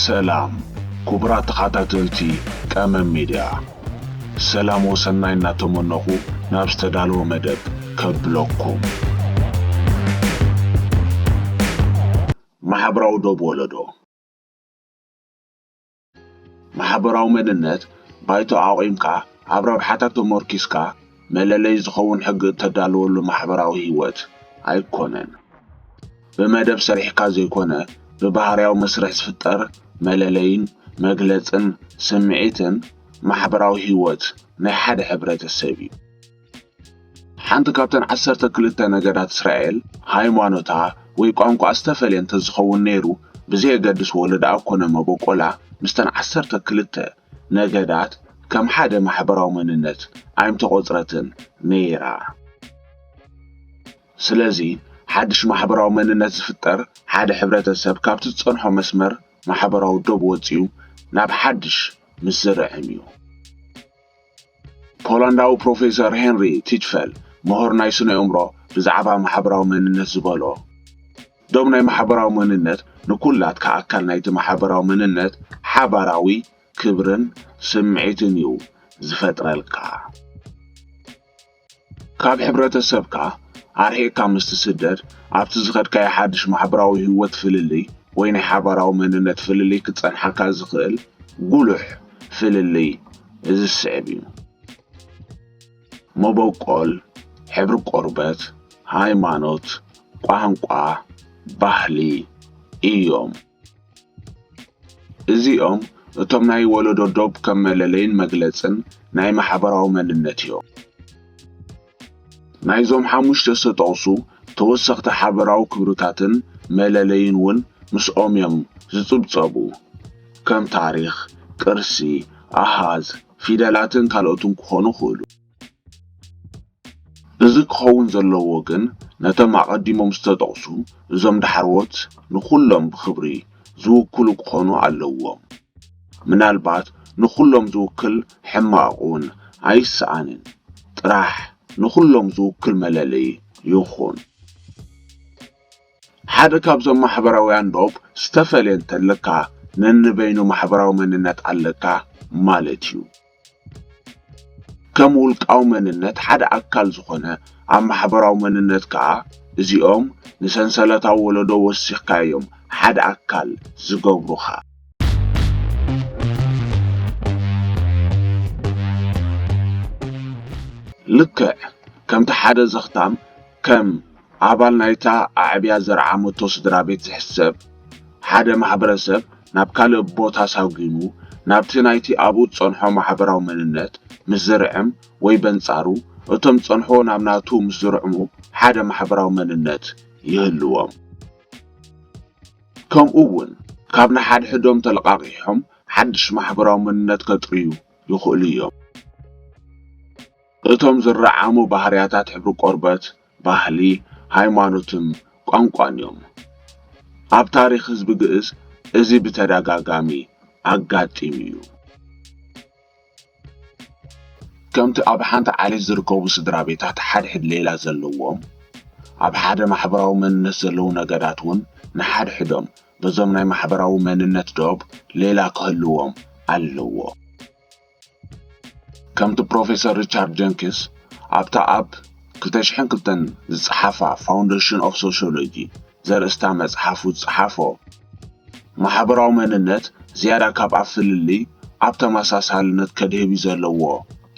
ሰላም ክቡራት ተኸታተልቲ ቀመም ሚድያ፣ ሰላም ወሰናይ እናተመነኹ ናብ ዝተዳለወ መደብ ከብለኩም። ማሕበራዊ ዶብ ወለዶ። ማሕበራዊ መንነት ባይቶ ኣቑምካ ኣብ ረብሓታት ተመርኪስካ መለለይ ዝኸውን ሕጊ እተዳልወሉ ማሕበራዊ ህይወት ኣይኮነን። ብመደብ ሰሪሕካ ዘይኮነ፣ ብባህርያዊ መስርሕ ዝፍጠር መለለይን መግለጽን ስምዒትን ማሕበራዊ ህይወት ናይ ሓደ ሕብረተሰብ እዩ። ሓንቲ ካብተን ዓሰርተ ክልተ ነገዳት እስራኤል፣ ሃይማኖታ ወይ ቋንቋኣ ዝተፈልየ እንተዝኸውን ነይሩ፣ ብዘየገድስ ወለዳኣ ኮነ መበቆላ፣ ምስተን ዓሰርተ ክልተ ነገዳት ከም ሓደ ማሕበራዊ መንነት ኣይምተቖጽረትን ነይራ። ስለዚ፣ ሓድሽ ማሕበራዊ መንነት ዝፍጠር፣ ሓደ ሕብረተሰብ ካብቲ ዝጸንሖ መስመር ማሕበራዊ ዶብ ወጺኡ ናብ ሓድሽ ምስ ዝርዕም እዩ። ፖላንዳዊ ፕሮፌሰር ሄንሪ ቲችፈል፣ ምሁር ናይ ስነ ኣእምሮ፣ ብዛዕባ ማሕበራዊ መንነት ዝበሎ፣ ዶብ ናይ ማሕበራዊ መንነት ንኩላትካ ኣካል ናይቲ ማሕበራዊ መንነት ሓባራዊ ክብርን ስምዒትን እዩ ዝፈጥረልካ። ካብ ሕብረተሰብካ ኣርሒቕካ ምስ ትስደድ፣ ኣብቲ ዝኸድካዮ ሓድሽ ማሕበራዊ ህይወት ፍልልይ ወይ ናይ ሓባራዊ መንነት ፍልልይ ክጸንሓካ ዝኽእል ጉሉሕ ፍልልይ እዚ ዝስዕብ እዩ። መበቆል፣ ሕብሪ ቆርበት፣ ሃይማኖት፣ ቋንቋ፣ ባህሊ እዮም። እዚኦም እቶም ናይ ወለዶ ዶብ ከም መለለይን መግለጽን ናይ ማሕበራዊ መንነት እዮም። ናይዞም ሓሙሽተ ዝተጠቕሱ ተወሰኽቲ ሓበራዊ ክብርታትን መለለይን እውን ምስኦም እዮም ዝጽብጸቡ። ከም ታሪኽ፣ ቅርሲ፣ ኣሃዝ፣ ፊደላትን ካልኦትን ክኾኑ ይኽእሉ። እዚ ክኸውን ዘለዎ ግን ነቶም ኣቐዲሞም ዝተጠቕሱ እዞም ዳሕረዎት ንኹሎም ብኽብሪ ዝውክሉ ክኾኑ ኣለዎም። ምናልባት ንኹሎም ዝውክል ሕማቕ እውን ኣይሰኣንን። ጥራሕ ንኹሎም ዝውክል መለለዪ ይኹን። ሓደ ካብዞም ማሕበራውያን ዶብ ዝተፈልየ እንተለካ፣ ነንበይኑ ማሕበራዊ መንነት ኣለካ ማለት እዩ። ከም ውልቃዊ መንነት ሓደ ኣካል ዝኾነ ኣብ ማሕበራዊ መንነት ከኣ፣ እዚኦም ንሰንሰለታዊ ወለዶ ወሲኽካ እዮም ሓደ ኣካል ዝገብሩኻ። ልክዕ ከምቲ ሓደ ዘኽታም ከም ኣባል ናይታ ኣዕብያ ዘርዓመቶ ስድራ ቤት ዝሕሰብ፣ ሓደ ማሕበረሰብ ናብ ካልእ ቦታ ሳጒሙ ናብቲ ናይቲ ኣብኡ ዝጸንሖ ማሕበራዊ መንነት ምስ ዝርዕም ወይ በንጻሩ እቶም ዝጸንሕዎ ናብ ናቱ ምስ ዝርዕሙ ሓደ ማሕበራዊ መንነት ይህልዎም። ከምኡ እውን ካብ ንሓድሕዶም ተለቓቒሖም ሓድሽ ማሕበራዊ መንነት ከጥርዩ ይኽእሉ እዮም። እቶም ዝረዓሙ ባህርያታት ሕብሪ ቆርበት፣ ባህሊ፣ ሃይማኖትን ቋንቋን እዮም። ኣብ ታሪኽ ህዝቢ ግእዝ እዚ ብተደጋጋሚ ኣጋጢሙ እዩ። ከምቲ ኣብ ሓንቲ ዓሌት ዝርከቡ ስድራ ቤታት ሓድሕድ ሌላ ዘለዎም፣ ኣብ ሓደ ማሕበራዊ መንነት ዘለዉ ነገዳት እውን ንሓድሕዶም በዞም ናይ ማሕበራዊ መንነት ዶብ ሌላ ክህልዎም ኣለዎ። ከምቲ ፕሮፌሰር ሪቻርድ ጀንኪንስ ኣብታ ኣብ ክልተ ሽሕን ክልተን ዝጸሓፋ ፋውንዴሽን ኦፍ ሶሽዮሎጂ ዘርእስታ መጽሓፉ ዝጸሓፎ፣ ማሕበራዊ መንነት ዝያዳ ካብ ኣብ ፍልልይ ኣብ ተመሳሳልነት ከድህብ እዩ ዘለዎ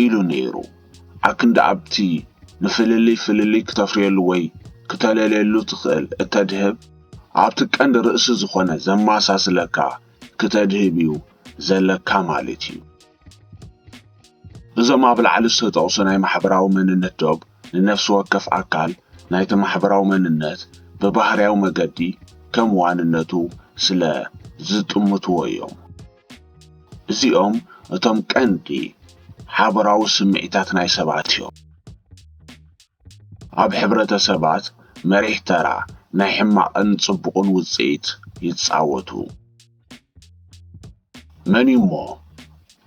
ኢሉ ነይሩ። ኣክንዲ ኣብቲ ንፍልልይ ፍልልይ ክተፍርየሉ ወይ ክተለልየሉ ትኽእል እተድህብ፣ ኣብቲ ቀንዲ ርእሲ ዝኾነ ዘመሳስለካ ክተድህብ እዩ ዘለካ ማለት እዩ። እዞም ኣብ ላዕሊ ዝተጠቕሱ ናይ ማሕበራዊ መንነት ዶብ ንነፍሲ ወከፍ ኣካል ናይቲ ማሕበራዊ መንነት ብባህርያዊ መገዲ ከም ዋንነቱ ስለ ዝጥምትዎ እዮም። እዚኦም እቶም ቀንዲ ሓበራዊ ስምዒታት ናይ ሰባት እዮም። ኣብ ሕብረተሰባት መሪሕ ተራ ናይ ሕማቕን ጽቡቕን ውጽኢት ይጻወቱ። መን እዩ እሞ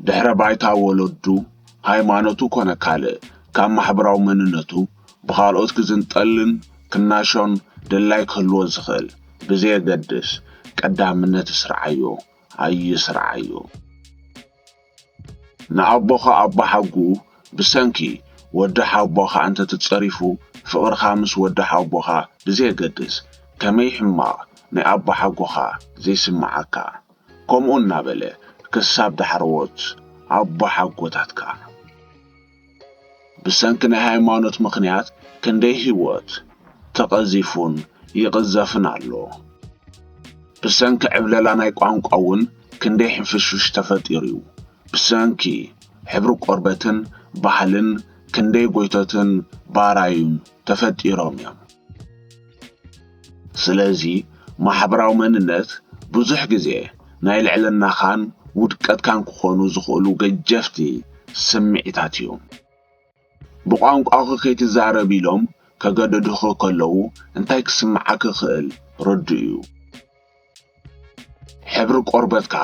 ድሕረ ባይታ ወለዱ፣ ሃይማኖቱ ኮነ ካልእ ካብ ማሕበራዊ መንነቱ ብኻልኦት ክዝንጠልን ክናሾን ድላይ ክህልዎ ዝኽእል፣ ብዘየገድስ ቀዳምነት እስርዓዮ፣ ኣይስርዓዮ። ንኣቦኻ ኣቦሓጉ ብሰንኪ ወዲ ሓቦኻ እንተትጸሪፉ፣ ፍቕርኻ ምስ ወዲ ሓቦኻ ብዘየገድስ፣ ከመይ ሕማቕ ናይ ኣቦሓጎኻ ዘይስምዓካ፣ ከምኡ እናበለ ክሳብ ዳሕረዎት ኣቦሓጎታትካ። ብሰንኪ ናይ ሃይማኖት ምኽንያት ክንደይ ህይወት ተቐዚፉን ይቕዘፍን ኣሎ። ብሰንኪ ዕብለላ ናይ ቋንቋ እውን ክንደይ ሕንፍሽፍሽ ተፈጢሩ እዩ። ብሰንኪ ሕብሪ ቆርበትን ባህልን ክንደይ ጎይቶትን ባራዩን ተፈጢሮም እዮም። ስለዚ ማሕበራዊ መንነት ብዙሕ ግዜ ናይ ልዕልናኻን ውድቀትካን ክኾኑ ዝኽእሉ ገጀፍቲ ስምዒታት እዮም። ብቋንቋኺ ከይትዛረብ ኢሎም ከገድዱኺ ከለዉ እንታይ ክስምዓኪ ክኽእል ርዱእ እዩ። ሕብሪ ቆርበትካ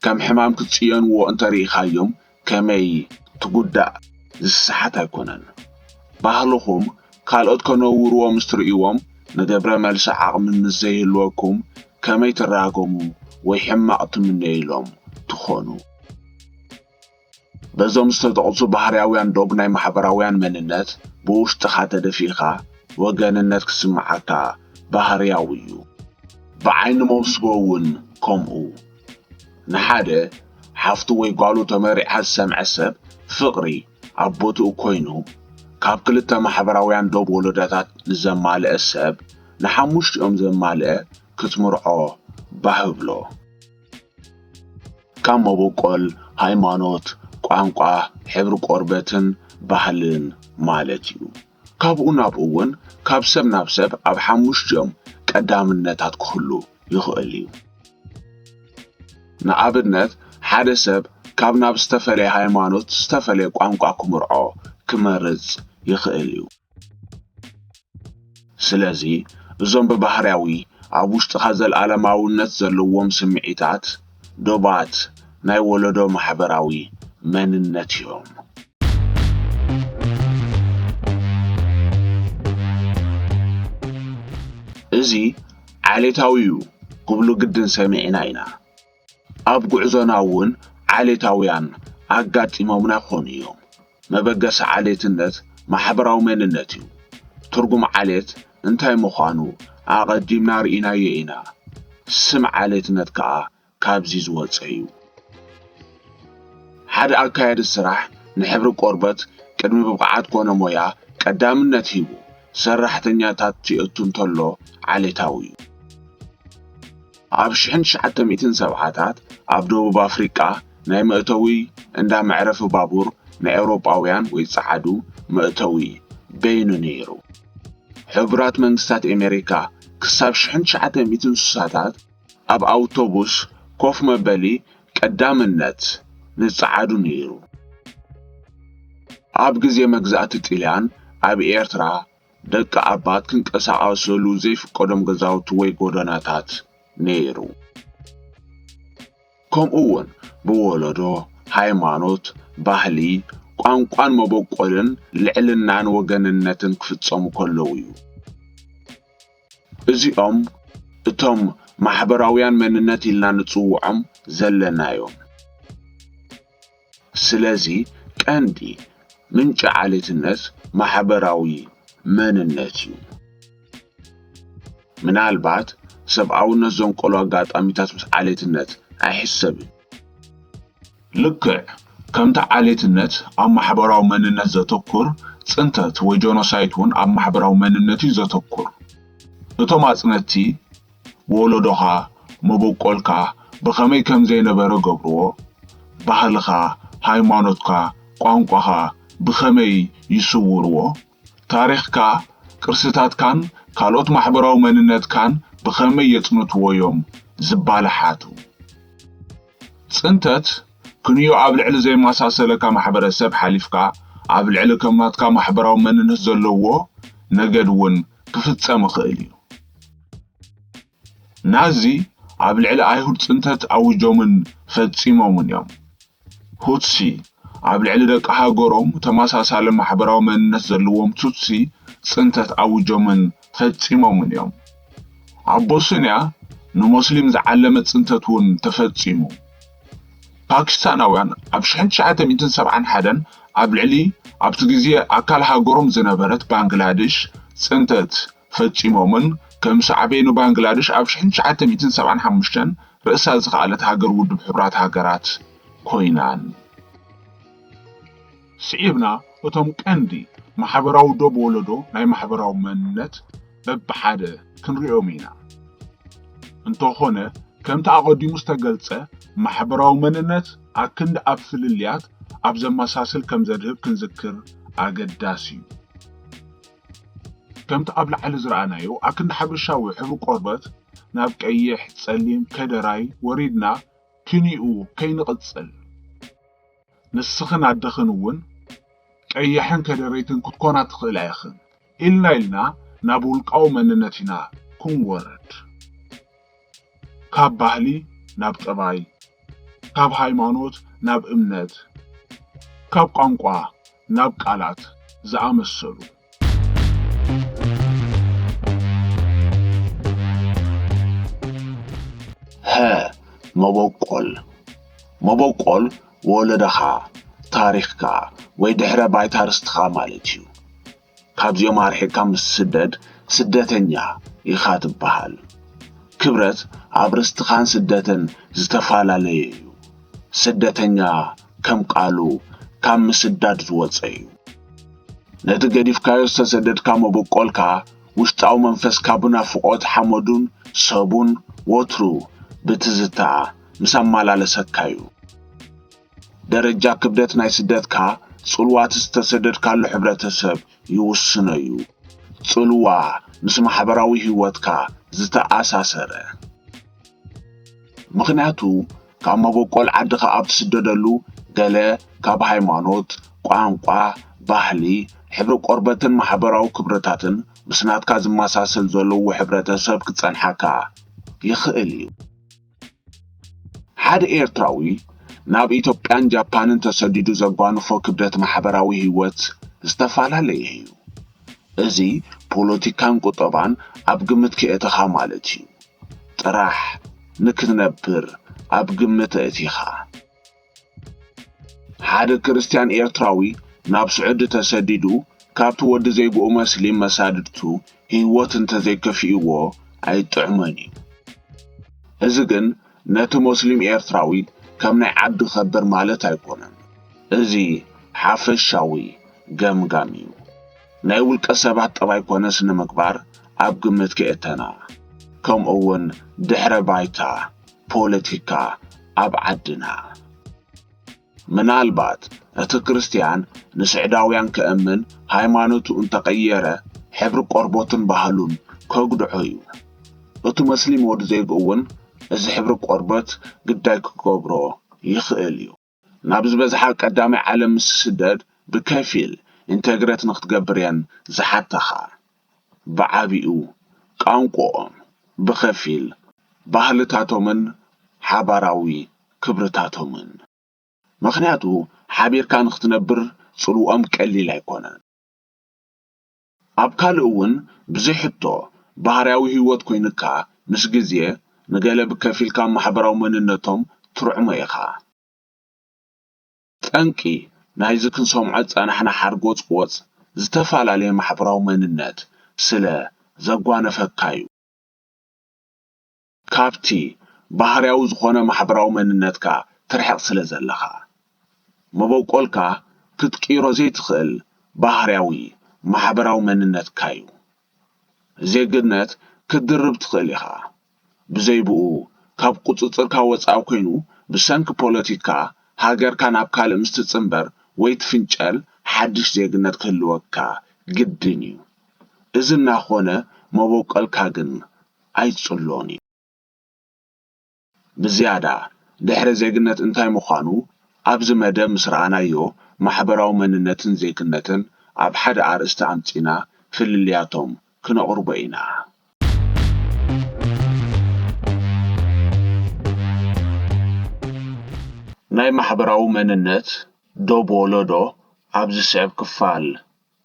ከም ሕማም ክትጽየንዎ እንተርኢኻዮም ከመይ ትጉዳእ ዝሰሓት ኣይኮነን። ባህልኹም ካልኦት ከነውርዎ ምስ ትርእይዎም ንግብረ መልሲ ዓቕሚ ምስ ዘይህልወኩም ከመይ ትራገሙ ወይ ሕማቕ ትምነዩሎም ትኾኑ። በዞም ዝተጠቕሱ ባህርያውያን ዶብ ናይ ማሕበራውያን መንነት ብውሽጥኻ ተደፊእኻ ወገንነት ክስምዓካ ባህርያዊ እዩ። ብዓይኒ መውስቦ እውን ከምኡ። ንሓደ ሓፍቱ ወይ ጓሉ ተመሪዓ ዝሰምዐ ሰብ ፍቕሪ ኣብ ቦትኡ ኮይኑ ካብ ክልተ ማሕበራውያን ዶብ ወለዶታት ንዘማልአ ሰብ ንሓሙሽቲኦም ዘማልአ ክትምርዖ ባህ ብሎ። ካብ መበቆል፣ ሃይማኖት፣ ቋንቋ፣ ሕብሪ ቆርበትን ባህልን ማለት እዩ። ካብኡ ናብኡ እውን ካብ ሰብ ናብ ሰብ ኣብ ሓሙሽቲኦም ቀዳምነታት ክህሉ ይኽእል እዩ። ንኣብነት ሓደ ሰብ ካብ ናብ ዝተፈለየ ሃይማኖት ዝተፈለየ ቋንቋ ክምርዖ ክመርጽ ይኽእል እዩ። ስለዚ እዞም ብባህርያዊ ኣብ ውሽጥኻ ዘለኣለማውነት ዘለዎም ስምዒታት ዶባት ናይ ወለዶ ማሕበራዊ መንነት እዮም። እዚ ዓሌታዊ እዩ ክብሉ ግድን ሰሚዕና ኢና። ኣብ ጉዕዞና እውን ዓሌታውያን ኣጋጢሞምና ክኾኑ እዮም። መበገሲ ዓሌትነት ማሕበራዊ መንነት እዩ። ትርጉም ዓሌት እንታይ ምዃኑ ኣቐዲምና ርኢናዮ ኢና። ስም ዓሌትነት ከኣ ካብዚ ዝወጸ እዩ። ሓደ ኣካያዲ ስራሕ ንሕብሪ ቆርበት ቅድሚ ብቕዓት ኮነ ሞያ ቀዳምነት ሂቡ ሰራሕተኛታት ክእቱ እንተሎ ዓሌታዊ እዩ። ኣብ ሽሕን ትሽዓተ ሚእትን ሰብዓታት ኣብ ደቡብ ኣፍሪቃ ናይ መእተዊ እንዳ መዕረፊ ባቡር ናይ ኤውሮጳውያን ወይ ጸዓዱ መእተዊ በይኑ ነይሩ። ሕቡራት መንግስታት ኤሜሪካ ክሳብ ሽሕን ትሽዓተ ሚእትን ስሳታት ኣብ ኣውቶቡስ ኮፍ መበሊ ቀዳምነት ንጸዓዱ ነይሩ። ኣብ ግዜ መግዛእቲ ጥልያን ኣብ ኤርትራ ደቂ ኣባት ክንቀሳቐስሉ ዘይፍቀዶም ገዛውቲ ወይ ጎደናታት ነይሩ። ከምኡ እውን ብወለዶ፣ ሃይማኖት፣ ባህሊ፣ ቋንቋን መበቆልን ልዕልናን ወገንነትን ክፍጸሙ ከለዉ እዩ። እዚኦም እቶም ማሕበራውያን መንነት ኢልና ንጽውዖም ዘለናዮም። ስለዚ ቀንዲ ምንጪ ዓሌትነት ማሕበራዊ መንነት እዩ። ምናልባት ሰብኣውነት ዘንቆሎ ኣጋጣሚታት ምስ ዓሌትነት ኣይሕሰብን። ልክዕ ከምቲ ዓሌትነት ኣብ ማሕበራዊ መንነት ዘተኩር፣ ጽንተት ወይ ጆኖሳይት እውን ኣብ ማሕበራዊ መንነት እዩ ዘተኩር። እቶም ኣጽነትቲ ወለዶኻ፣ መበቆልካ ብኸመይ ከም ዘይነበረ ገብርዎ፣ ባህልኻ፣ ሃይማኖትካ፣ ቋንቋኻ ብኸመይ ይስውርዎ፣ ታሪኽካ፣ ቅርስታትካን ካልኦት ማሕበራዊ መንነትካን ብኸመይ የጽንትዎ እዮም ዝባላሓቱ። ጽንተት ክንዮ ኣብ ልዕሊ ዘይመሳሰለካ ማሕበረሰብ ሓሊፍካ ኣብ ልዕሊ ከም ናትካ ማሕበራዊ መንነት ዘለዎ ነገድ እውን ክፍጸም ይኽእል እዩ። ናዚ ኣብ ልዕሊ ኣይሁድ ጽንተት ኣዊጆምን ፈጺሞምን እዮም። ሁትሲ ኣብ ልዕሊ ደቂ ሃገሮም ተመሳሳሊ ማሕበራዊ መንነት ዘለዎም ቱትሲ ጽንተት ኣዊጆምን ፈጺሞምን እዮም። ኣብ ቦስንያ ንሞስሊም ዝዓለመ ጽንተት እውን ተፈጺሙ። ፓኪስታናውያን ኣብ ሽሕን ትሽዓተ ሚእትን ሰብዓን ሓደን ኣብ ልዕሊ ኣብቲ ግዜ ኣካል ሃገሮም ዝነበረት ባንግላድሽ ጽንተት ፈጺሞምን ከም ሳዕቤኑ ባንግላድሽ ኣብ ሽሕን ትሽዓተ ሚእትን ሰብዓን ሓሙሽተን ርእሳ ዝኸኣለት ሃገር ውድብ ሕቡራት ሃገራት ኮይናን። ስዒብና እቶም ቀንዲ ማሕበራዊ ዶብ ወለዶ ናይ ማሕበራዊ መንነት በብሓደ ክንሪኦም ኢና። እንተኾነ፣ ከምቲ ኣቐዲሙ ዝተገልጸ፣ ማሕበራዊ መንነት ኣክንዲ ኣብ ፍልልያት ኣብ ዘመሳስል ከም ዘድህብ ክንዝክር ኣገዳሲ እዩ። ከምቲ ኣብ ላዕሊ ዝረኣናዮ፣ ኣክንዲ ሓበሻዊ ሕብሪ ቆርበት ናብ ቀይሕ፣ ጸሊም፣ ከደራይ ወሪድና ክንይኡ ከይንቕጽል፣ ንስኽን ኣደኽን እውን ቀያሕን ከደረይትን ክትኮና ትኽእላ ኢኽን ኢልና ኢልና ናብ ውልቃዊ መንነት ኢና ክንወርድ። ካብ ባህሊ ናብ ጠባይ፣ ካብ ሃይማኖት ናብ እምነት፣ ካብ ቋንቋ ናብ ቃላት ዝኣመሰሉ። ሀ፣ መበቆል። መበቆል ወለደኻ፣ ታሪኽካ ወይ ድሕረ ባይታ ርስትኻ ማለት እዩ። ካብዚኦም ኣርሒቕካ ምስ ትስደድ ስደተኛ ኢኻ ትበሃል። ክብረት ኣብ ርስትኻን ስደትን ዝተፈላለየ እዩ። ስደተኛ ከም ቃሉ ካብ ምስዳድ ዝወጸ እዩ። ነቲ ገዲፍካዮ ዝተሰደድካ መበቆልካ፣ ውሽጣዊ መንፈስካ ብናፍቖት ሓመዱን ሰቡን ወትሩ ብትዝታ ምስ ኣመላለሰካ እዩ። ደረጃ ክብደት ናይ ስደትካ፣ ጽልዋ እቲ ዝተሰደድካሉ ሕብረተሰብ ይውስኖ እዩ። ጽልዋ ምስ ማሕበራዊ ህይወትካ ዝተኣሳሰረ። ምኽንያቱ፣ ካብ መበቆል ዓድኻ ኣብ ትስደደሉ፣ ገለ ካብ ሃይማኖት፣ ቋንቋ፣ ባህሊ፣ ሕብሪ ቆርበትን ማሕበራዊ ክብርታትን ምስ ናትካ ዝመሳሰል ዘለዎ ሕብረተሰብ ክጸንሓካ ይኽእል እዩ። ሓደ ኤርትራዊ ናብ ኢትዮጵያን ጃፓንን ተሰዲዱ ዘጓንፎ ክብደት ማሕበራዊ ህይወት ዝተፈላለየ እዩ። እዚ ፖለቲካን ቁጠባን ኣብ ግምት ከየእተኻ ማለት እዩ። ጥራሕ ንክትነብር ኣብ ግምት ኣእቲኻ። ሓደ ክርስትያን ኤርትራዊ ናብ ስዑዲ ተሰዲዱ ካብቲ ወዲ ዘይብኡ መስሊም መሳድድቱ ህይወት እንተዘይከፊእዎ ኣይጥዕሞን እዩ። እዚ ግን ነቲ ሞስሊም ኤርትራዊ ከም ናይ ዓዲ ከብር ማለት ኣይኮነን። እዚ ሓፈሻዊ ገምጋም እዩ። ናይ ውልቀ ሰባት ጠባይ ኮነ ስነ ምግባር ኣብ ግምት ከየእተና፣ ከምኡ እውን ድሕረ ባይታ ፖለቲካ ኣብ ዓድና። ምናልባት እቲ ክርስትያን ንስዕዳውያን ከእምን ሃይማኖቱ እንተቐየረ፣ ሕብሪ ቆርበቱን ባህሉን ከጉድዖ እዩ። እቲ መስሊም ወዲ ዘይብኡ እውን እዚ ሕብሪ ቆርበት ግዳይ ክገብሮ ይኽእል እዩ። ናብ ዝበዝሓ ቀዳማይ ዓለም ምስ ትስደድ ብከፊል ኢንተግሬት ንክትገብር እየን ዝሓታኻ። ብዓቢኡ ቋንቋኦም፣ ብኸፊል ባህልታቶምን ሓባራዊ ክብርታቶምን። ምኽንያቱ ሓቢርካ ንክትነብር ጽልውኦም ቀሊል ኣይኮነን። ኣብ ካልእ እውን ብዘይ ሕቶ ባህርያዊ ህይወት ኮይኑካ ምስ ግዜ ንገለ ብከፊል ካብ ማሕበራዊ መንነቶም ትርዕሞ ኢኻ። ጠንቂ ናይዚ ክንሰምዖ ዝጸናሕና ሓርጎጽጎጽ ዝተፈላለየ ማሕበራዊ መንነት ስለ ዘጓነፈካ እዩ። ካብቲ ባህርያዊ ዝኾነ ማሕበራዊ መንነትካ ትርሕቕ ስለ ዘለኻ፣ መበቆልካ ክትቅይሮ ዘይትኽእል ባህርያዊ ማሕበራዊ መንነትካ እዩ። ዜግነት ክትድርብ ትኽእል ኢኻ። ብዘይ ብኡ፣ ካብ ቁጽጽርካ ወጻኢ ኮይኑ፣ ብሰንኪ ፖለቲካ ሃገርካ ናብ ካልእ ምስ ትጽንበር ወይ ትፍንጨል፣ ሓድሽ ዜግነት ክህልወካ ግድን እዩ። እዚ እናኾነ፣ መበቆልካ ግን ኣይጽሎን እዩ። ብዝያዳ፣ ድሕረ ዜግነት እንታይ ምዃኑ ኣብዚ መደብ ምስ ረኣናዮ፣ ማሕበራዊ መንነትን ዜግነትን ኣብ ሓደ ኣርእስቲ ኣምጺና ፍልልያቶም ክነቕርቦ ኢና። ናይ ማሕበራዊ መንነት ዶብ ወለዶ ኣብ ዝስዕብ ክፋል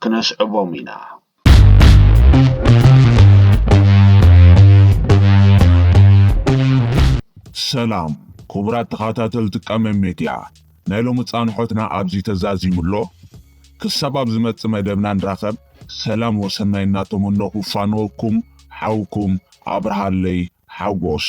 ክነስዕቦም ኢና። ሰላም፣ ክቡራት ተኸታተልቲ ቀመም ሜድያ፣ ናይ ሎሚ ጻንሖትና ኣብዚ ተዛዚሙ ኣሎ። ክሳብ ኣብ ዝመጽእ መደብና ንራኸብ፣ ሰላም ወሰናይ እናተመነኹ ፋንወኩም ሓውኩም ኣብርሃለይ ሓጎስ።